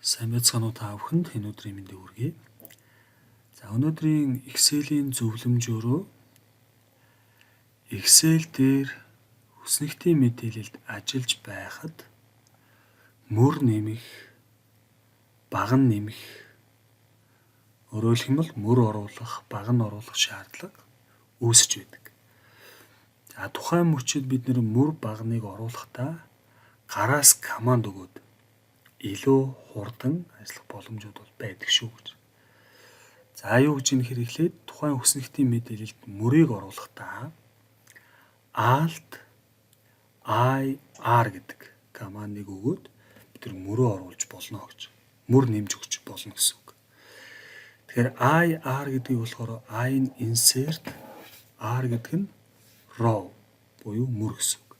Сайн байцгаана уу, та бүхэнд энэ өдрийн мэндийг хүргэе. За, өнөөдрийн Excel-ийн зөвлөмжөөрөө Excel дээр хүснэгтийн мэдээлэлд ажиллаж байхад мөр нэмэх, багана нэмэх, өөрөөр хэлбэл мөр оруулах, багана оруулах шаардлага үүсэж байдаг. За, тухайн мөчид бид нар мөр баганыг оруулахдаа гараас команд өгөөд илүү хурдан ажиллах боломжууд бол байдаг шүү гэж. За, юу гэж юм хэрэг эхлээд тухайн хүснэгтийн мэдээлэлд мөрийг оруулахдаа Alt I R гэдэг командыг өгөөд бид нар мөрөө оруулж болно гэж. Мөр нэмж өгч болно гэсэн үг. Тэгэхээр I R гэдгийг болохоор I нь insert, R гэдэг нь row буюу мөр гэсэн үг.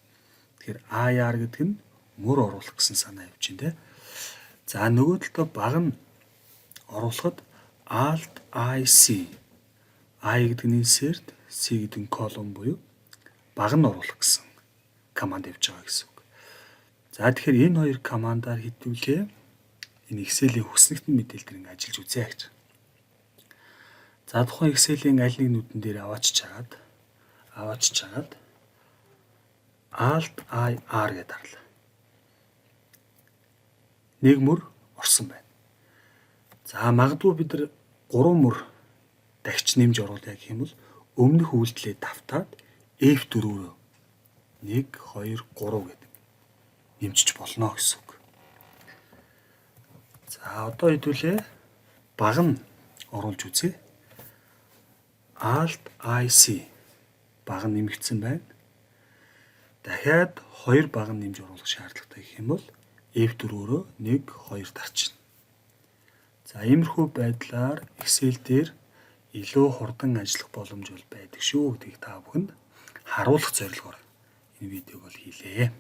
Тэгэхээр I R гэдэг нь мөр оруулах гэсэн санаа явж байна, те. За, нөгөө талдаа багана оруулахад Alt I C, I гэдэг нь insert, C гэдэг нь column буюу багана оруулах гэсэн команд явж байгаа гэсэн үг. За, тэгэхээр энэ хоёр командаар хэдүүлээ энэ Excel-ийн хүснэгтэн мэдээлэл дээр ингэ ажиллаж үзье гэж. За, тухайн Excel-ийн аль нэг нүдэн дээр аваачиж хагаад Alt I R гэдээ дарлаа. Нэг мөр орсон байна. За, магадгүй бид нар гурван мөр дахиж нэмж оруулъя гэх юм бол өмнөх үйлдэлээ давтаад F4-өө 1 2 3 гэдэг нэмчиж болно гэсэн үг. За, одоо хэдүүлээ багана оруулж үзье. Alt IC, багана нэмэгдсэн байна. Дахиад хоёр багана нэмж оруулах шаардлагатай гэх юм бол F4-өөрөө 1 2 дарчна. За, иймэрхүү байдлаар Excel дээр илүү хурдан ажиллах боломж бол байдаг шүү гэдгийг та бүхэнд харуулах зорилгоор энэ видеог бол хийлээ.